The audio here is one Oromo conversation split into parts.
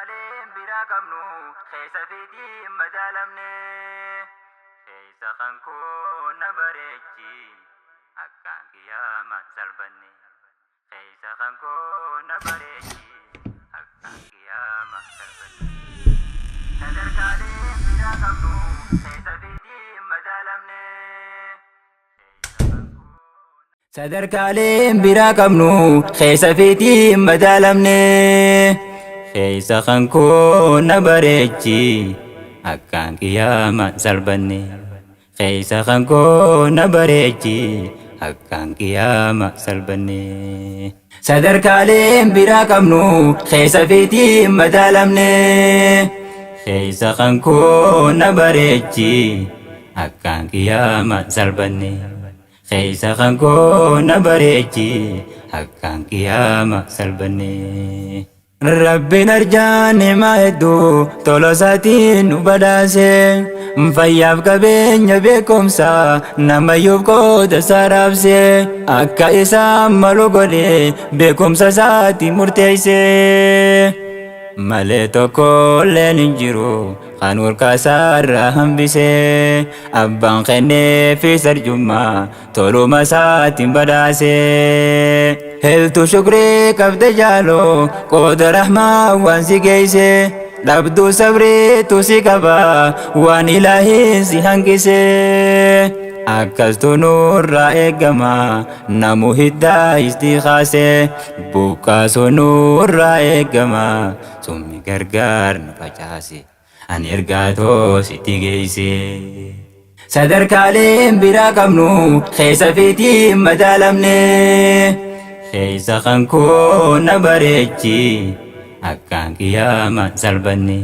Sadarkaaleen biraa qabnu keessa fiitiin madaalamne. Keessa kan koo na bareechi akkaan qiyyaama salphanne. Keessa kan koo na bareechi akkaan qiyyaama salphanne. Sadarkaaleen biraa qabnu keessa fiitiin madaalamne. Sadarkaaleen biraa qabnu keessa fiitiin madaalamne. Keessa kan koo na bareechi akkaan qiyyaama salphanne. Keessa kan koo na bareechi akkaan qiyyaama salphanne. Sadarkaaleen biraa qabnu keessa fiitiin madaalamne. Keessa kan koo na bareechi akkaan qiyyaama salphanne. Keessa kan koo na bareechi akkaan qiyyaama salphanne. Rabbiin arjaan himaa hedduu tola isaatiin nu badhaase. Fayyaaf qabeenya beekumsa namayyuuf qooda isaa raabse. Akka isaan malu godhe beekumsa isaatti murteesse. Malee tokkolleen hin jiru kan holqa isaarraa hambise. Abbaan kenneefi sarjummaa toluma isaatiin badhaase. Heeltu shukrii qabde jaaloo qooda rahmaa waan si geesse. Dhabduu sabriitu si qaba waan ilaahiin si hanqise. Akkastu nurraa eegama namu hiddaa istii kaase. Buqqaasu nurraa eegama summi gargaar nu facaase. Ani ergaa too sitti geesse. Sadarkaaleen biraa qabnu keessa fiitiin madaalamne. Keessa kan koo na bareechi akkaan qiyyaama salphanne.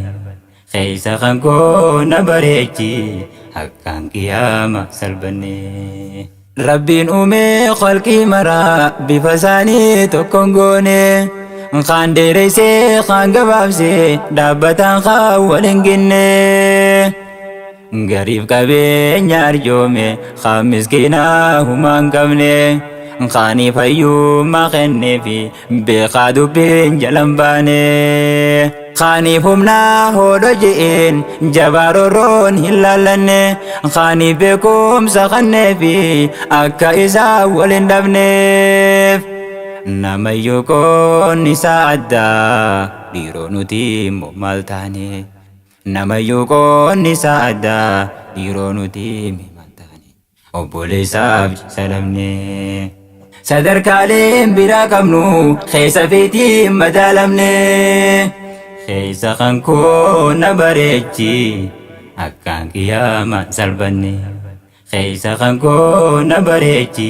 Keessa kan koo na bareechi akkaan qiyyaama salphanne. Rabbiin uumee khalqii maraa bifa isaanii tokkoon goone. Kaan dheeressee kaan gabaabsee dhaabbataan kaan wal hin ginne. Gariif qabeenya arjoome kaan miskiinaa humaa hin qabne. Kaaniif hayyummaa kenneefi beekaa dubbiin jala hin baane. Kaaniif humnaa hoodho je'een jabaa roorroon hin laallanne. Kaaniif beekumsa kenneefi akka isaa wal hin dhabneef. Namayyuu qoonni isaa addaa dhiiroo nuti immoo maal taane? Namayyuu qoonni isaa addaa dhiiroo nuti immoo maal taane? Obboleessaaf salamne. Sadarkaaleen biraa qabnu keessa fiitiin madaalamne. Keessa kan koo na bareechi akkaan qiyyaama salphanne. Keessa kan koo na bareechi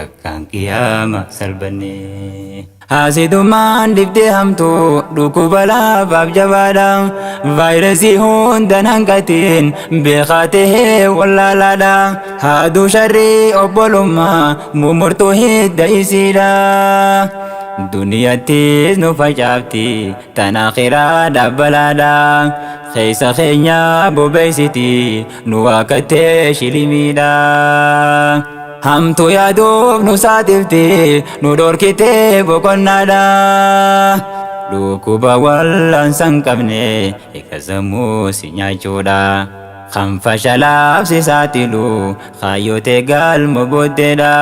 akkaan qiyyaama salphanne. Haasidummaan dhiftee hamtuu dhukkuba laafaaf jabaadha. Vaayirasii hundan hanqatiin beekaa tahee wallaalaadha. Haaduu sharrii obbolummaa murmurtuu hidda isiidha. Duniyattis nu facaafti tan akhiraa dhaabbalaadha. Keessa keenya bobeessiti nu waaqattee shilimiidha. Hamtuu yaaduuf nu saaxilti nu dhorkitee boqonnaadha. Dhukkuba wallaansa hin qabne eega sammuu si nyaachuudha. Kan fashalaaf si saaxilu kaayyotee galma booddeedha.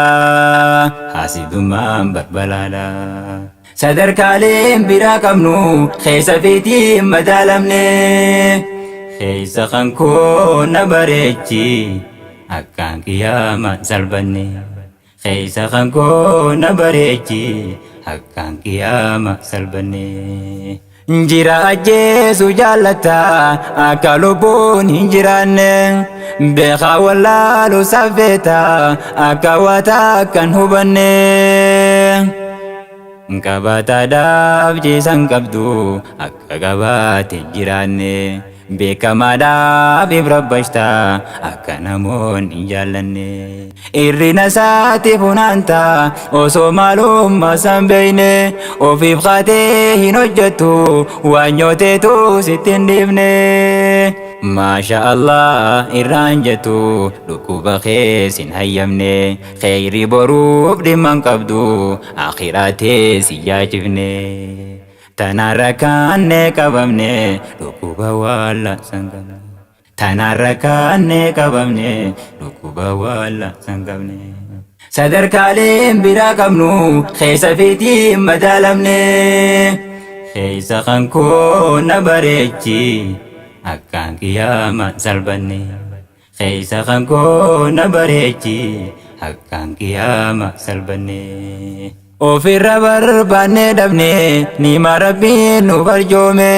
Haasidummaan barbalaadha. Sadarkaaleen biraa qabnu keessa fiitiin madaalamne. Keessa kan koo na bareechi akkaan qiyyaama salphanne. Keessa kan koo na bareechi akkaan qiyyaama salphanne. Jira ajjeesu jaallata akka lubbuun hin jiraanne. Beekaa wallaalu safeeta akka waa takka hin hubanne. Qabaataadhaaf ciisan qabdu akka qabaate hin jiraanne. Beekamaadhaaf ibra akka namoonni hin jaallanne. Irrina isaatti funaanta osoo maalummaa san beekne. Ofiif kaatee hin hojjettu waan nyooteetu sitti hin dhiifne. Maasha Allah irraan jettu dhukkuba kees hin hayyamne. Kheyrii boruuf dhimma hin qabdu akhiraatee si yaachifne. Tanaan rakkaannee qabamne dhukkuba wallaansa hin qabne. Tanaan rakkaannee qabamne dhukkuba wallaansa hin qabne. Sadarkaaleen biraa qabnu keessa fiitiin madaalamne. Keessa kan koo na bareechi akkaan qiyaamaan salphanne. Keessa kan koo na bareechi akkaan qiyaama salphanne. Ofirra barbaanne dhabne nima Rabbiin nu barjoome.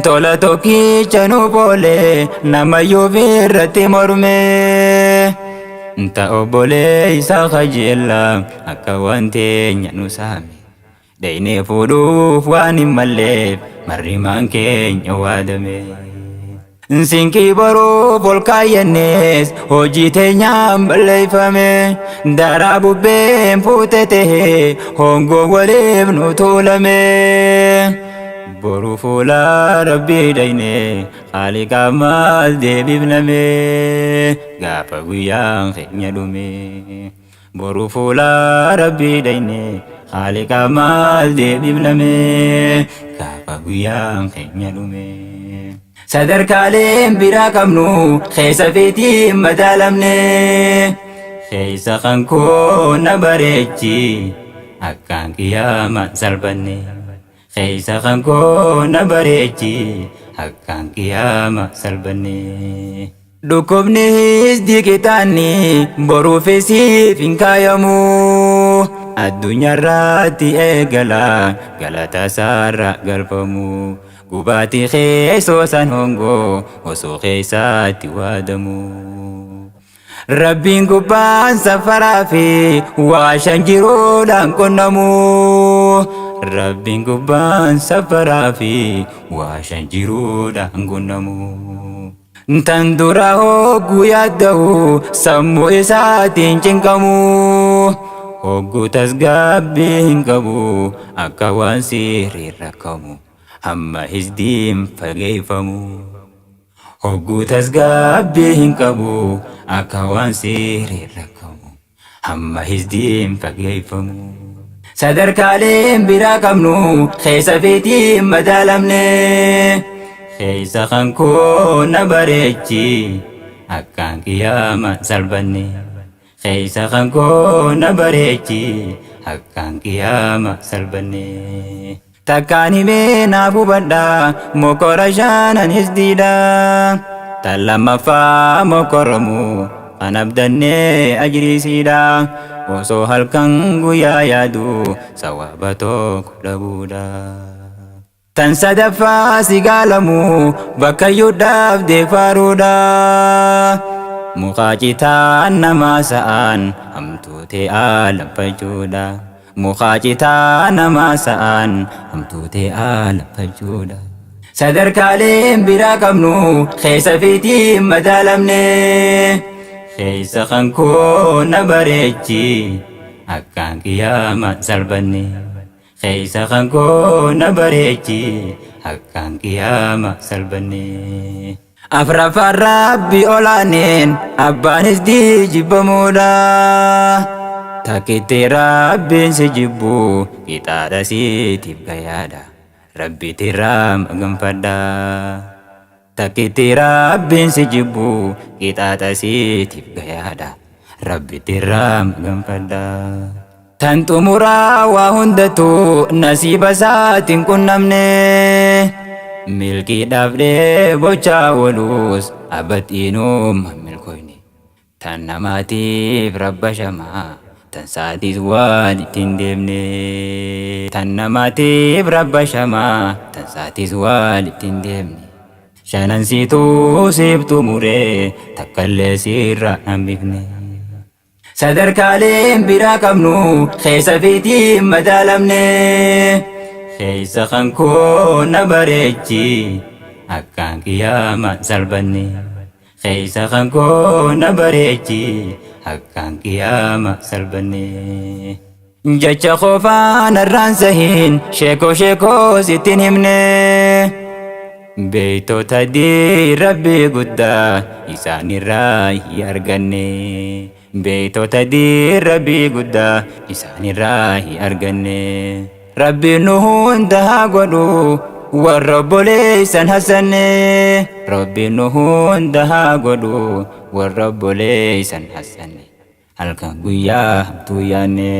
Tola tokkicha nu boole namayyuu irratti morme. Ta obboleessa kajeella akka waan teenya nu saame. Dhaynee fuudhuuf waan hin malleef marrimaan keenya waadame. Sinqii boruuf ol kaayyannees hojii teenyaan balleeffame. Daraa bubbeen fuute tahee hongoo waliif nu tuulame. Boru fuula Rabbii dhaynee haaliqaaf maal deebifname. Gaafa guyyaan keenya dhume. Boru fuula Rabbii dhaynee haaliqaaf maal deebifname. Gaafa guyyaan keenya dhume. Sadarkaaleen biraa qabnu keessa fiitiin madaalamne. Keessa kan koo na bareechi akkaan qiyaamaan salphanne. Keessa kan koo na bareechi akkaan qiyaama salphanne. Dhukkubni hisdii qixaanni boruufis siif hin kaayamu. Addunyaarratti eegala galata isaarra galfamu. Gubaatii keessoo san hongoo osoo keessaatti waadamu. Rabbiin gubbaan safaraa fi waa shan jiruudhaan qonnamu. Rabbiin gubbaan safaraa fi waa shan jiruudhaan qonnamu. Tan dura hogguu yaadda'u sammuu isaatiin cinqamu. Hogguu tasgabbii hin qabu akka waan sirriin rakkamu. Hamma hisdiin fageeffamu. Hogguu tasgabbii hin qabu akka waan sirriin rakkamu. Hamma hisdiin fageeffamu. Sadarkaaleen biraa qabnu keessa fiitiin madaalamne. Keessa kan koo na bareechi akkaan qiyaama salphanne. Keessa kan koo na bareechi akkaan qiyaama salphanne. Takkaan himee naaf hubadha mokora shanan hisdiidha. Tan lammaffaa mokoromu kan abdannee ajriisiidha. Osoo halkan guyyaa yaadu sawaaba tokko dhabuudha. Tan sadaffaa si gaalamu bakka iyyuudhaaf deefaaruudha. Mukaa citaan namaa sa'aan hamtuutee aalanfachuudha. Mukaa citaa namaa sa'aan hamtuutee aalanfachuudha. Sadarkaaleen biraa qabnu keessa fiitiin madaalamne. Keessa kan koo na bareechi akkaan qiyaama salphanne. Keessa kan koo na bareechi akkaan qiyaama salphanne. Afraffaan Rabbi olaaneen abbaanis jibbamuudha. Takkitti Rabbiin si jibbu qixaadha siitiif gayaadha. Rabbitirraa maganfadha. Takkitti Rabbiin si jibbu qixaaxa siitiif gayaadha. Rabbitirraa maganfadha. Tan xumuraa waa hundattuu nasiiba isaatiin qunnamne. Milkiidhaaf dheebochaa oolus abbattiinuma milkoyne. Tan namaatiif rabba shamaa tan sa'aatiis waan ittiin deemne. Tan namaatiif rabba shamaa tan sa'aatiis waan ittiin deemne. Shanan siituu siif xumuree takkallee sirra hambifne. Sadarkaaleen biraa qabnu keessa fiitiin madaalamne. Keessa kan koo na bareechi akkaan qiyaama salphanne. Keessa kan koo na bareechi akkaan qiyaama salphanne. Jecha qofaan irraan sahin sheekoo sheekoo sittin himne. Beeytota Rabbii guddaa isaanirraa hi arganne. Beeytota Rabbii guddaa isaanirraa hi arganne. Rabbiin nu hunda haa godhu warra obboleessan hasanne. Rabbiin nu hunda haa godhu warra obboleessan hasanne. Halkan guyyaa hamtuu yaanne.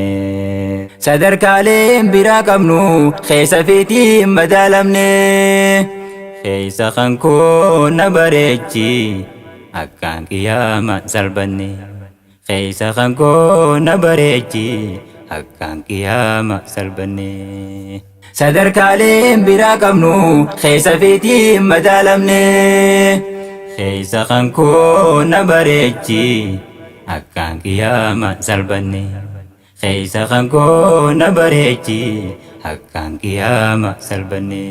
Sadarkaaleen biraa qabnu keessa fiitiin madaalamne. Keessa kan koo na bareechi akkaan qiyaamaan salphanne. Keessa kan koo na bareechi akkaan qiyaama salphanne. Sadarkaaleen biraa qabnu keessa fiitiin madaalamne. Keessa kan koo na bareechi akkaan qiyaama salphanne. Keessa kan koo na bareechi akkaan qiyaama salphanne.